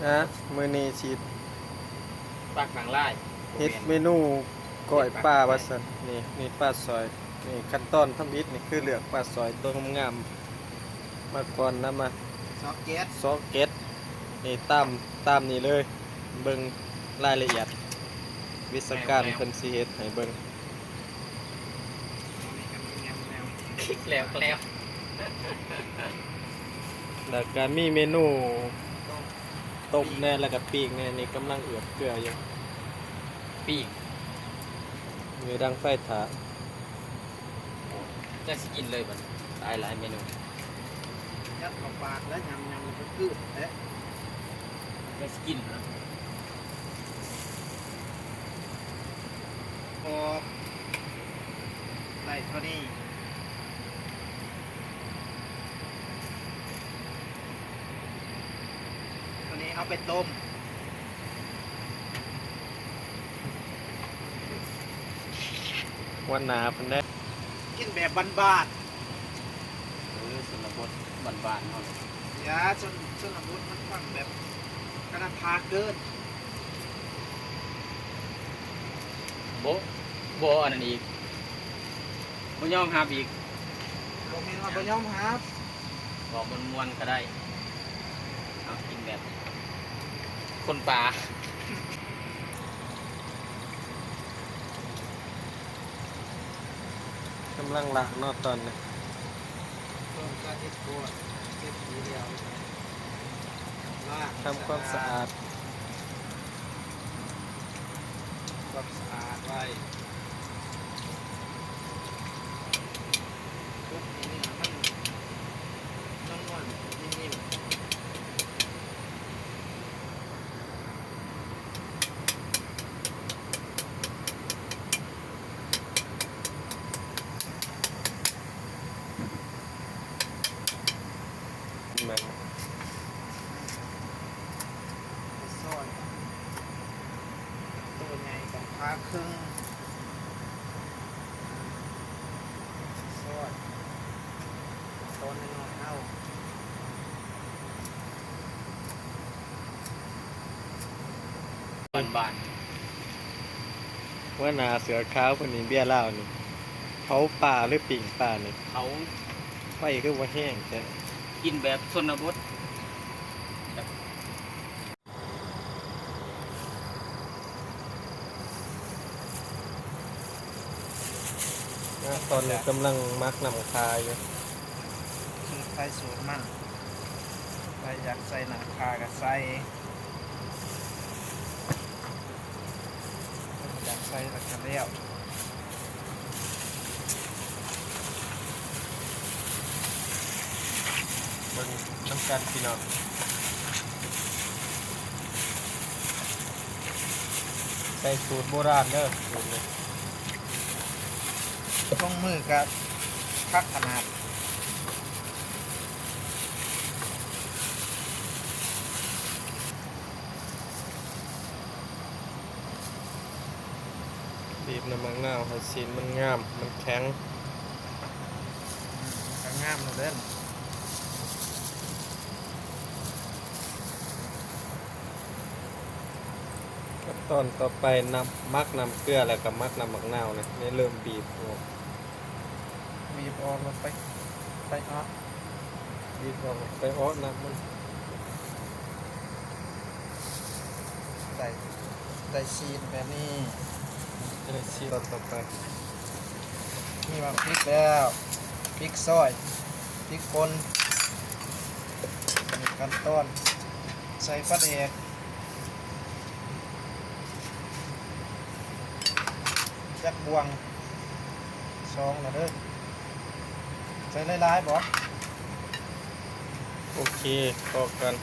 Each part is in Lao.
ນະ ມື້ນີ້ຊິ ປາກນາງລາຍ ເຮັດເມນູກ້ອຍປາວ່າຊັ້ນ. ນີ້ ນີ້ປາຊອຍ. ນີ້ຂັ້ນຕອນທຳອິດນີ້ຄືເລືອກປາຊອຍໂຕງາມໆມາກ່ອນນຳ ມາຊອກເກັດ ຊອກເກັດ. ນີ້ຕາມ ຕາມນີ້ເລີຍ. ເບິ່ງລາຍລະອຽດ ວິຊາການເພິ່ນຊິເຮັດໃຫ້ເບິ່ງ. ແລ້ວ ແລ້ວ ແລ້ວກະມີເມນູຕົ້ມແດ່ ແລ້ວກະປີ້ງແດ່. ນີ້ກຳລັງເອືອບເກືອຢູ່ ປີ້ງຢູ່ດັງໄຟຖ້າ. ຈັກຊິກິນເລີຍບັດນີ້ ຫຼາຍໆເມນູ ຍັດເຂົ້າປາກແລ້ວ ຍຳໆ ແລ້ວກະກືດແຫຼະ. ໄດ້ກິນແລ້ວ ອອກໄດ້ເທົ່ານີ້ ເທົ່ານີ້ເອົາໄປຕົ້ມ. ວັນໜ້າພຸ້ນເດ້ ກິນແບບບ້ານໆ. ເອີ ຊົນນະບົດບ້ານໆເຮົານີ້ ຢ່າ ຊົນ ຊົນນະບົດມັນຟັງແບບກະນະພາເກີນ. ບໍ່ ບໍ່ອັນນັ້ນອີກ ບໍ່ຍອມຮັບອີກ. ບໍ່ແມ່ນວ່າບໍ່ຍອມຮັບ ເວົ້າມ່ວນໆກະໄດ້. ເອົາກິນແບບຄົນປ່າ. ກຳລັງລ້າງເນາະຕອນນີ້ ເພີ່ມການເຮັດຄວາມ ເກັບຂີ້ເຫຼວ ລ້າງ ທຳຄວາມສະອາດ ຄວາມສະອາດໄວ້ ປຸບໃຫ້ເນື້ອມັນນວນໆ ແມ່ນ ໄປຊອຍ ໂຕໃຫຍ່ກັນຜ່າເຄິ່ງ ຊອຍ ຕອນນ້ອຍໆເອົາ. ບ້ານໆ ຫົວໜ້າເສື້ອຂາວເພິ່ນນີ້ ເບຍລາວນີ້ ເຜົາປາຫຼືປີ້ງປານີ້? ເຜົາ. ໄຟຄືບໍ່ແຮງແທ້? ກິນແບບຊົນນະບົດ. ຕອນນີ້ກຳລັງໝັກນ້ຳຂ່າຢູ່ ສູດໃຜສູດມັນ ໃຜຢາກໃສ່ນ້ຳຂ່າກະໃສ່ ຢາກໃສ່ແລ້ວກະແລ້ວ. ເບິ່ງນຳກັນພີ່ນ້ອງ ໃສ່ສູດໂບລານເດີ ສູດນີ້ ລົງມືກະຄັກຂະໜາດ. ບີບນ້ຳໝາກນາວໃຫ້ຊີ້ນມັນງາມ ມັນແຂງ. ອືມ ມັນກະງາມແລ້ວເດີ. ຂັ້ນຕອນຕໍ່ໄປ ນ້ຳ ໝັກນ້ຳເກືອ ແລ້ວກະໝັກນ້ຳໝາກນາວນະ ນີ້ເລີ່ມບີບອອກ. ບີບອອກແລ້ວໄປ ໄປເອາະ ບີບອອກໄປເອາະນ້ຳມັນ ໄດ້ ໄດ້ຊີ້ນແບບນີ້ ໄດ້ຊີ້ນ. ຕອນຕໍ່ໄປ ມີໝາກພິກແລ້ວ ພິກຊອຍ ພິກປົ່ນ. ອັນນີ້ຂັ້ນຕອນ ໃສ່ປາແດກ ຈັກບ່ວງ ສອງລະເດີ ໃສ່ຫຼາຍໆບໍ່? ໂອເຄ ພໍກັນ.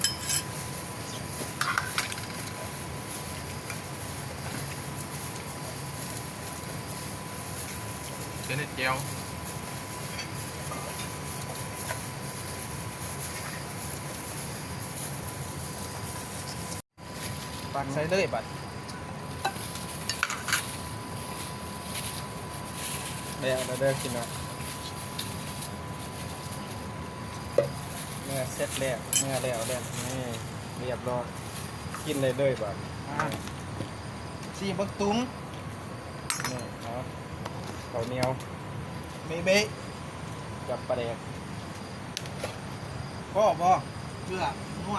ເຮັດແຈ່ວ ຕັກໃສ່ເລີຍບັດ. ແລ້ວເດີພີ່ນ້ອງ ເມື່ອເສັດແລ້ວ ເມື່ອແລ້ວແລ້ວ ນີ້ ລຽບຮ້ອຍ. ກິນໄດ້ເລີຍບາດ ອ່າ ຊີ້ບັກຕຸງ ນີ້ເນາະ ເຂົ້າໜຽວ ເບເບ ກັບປາແດກ ພໍບໍ່ ເກືອ ນົວ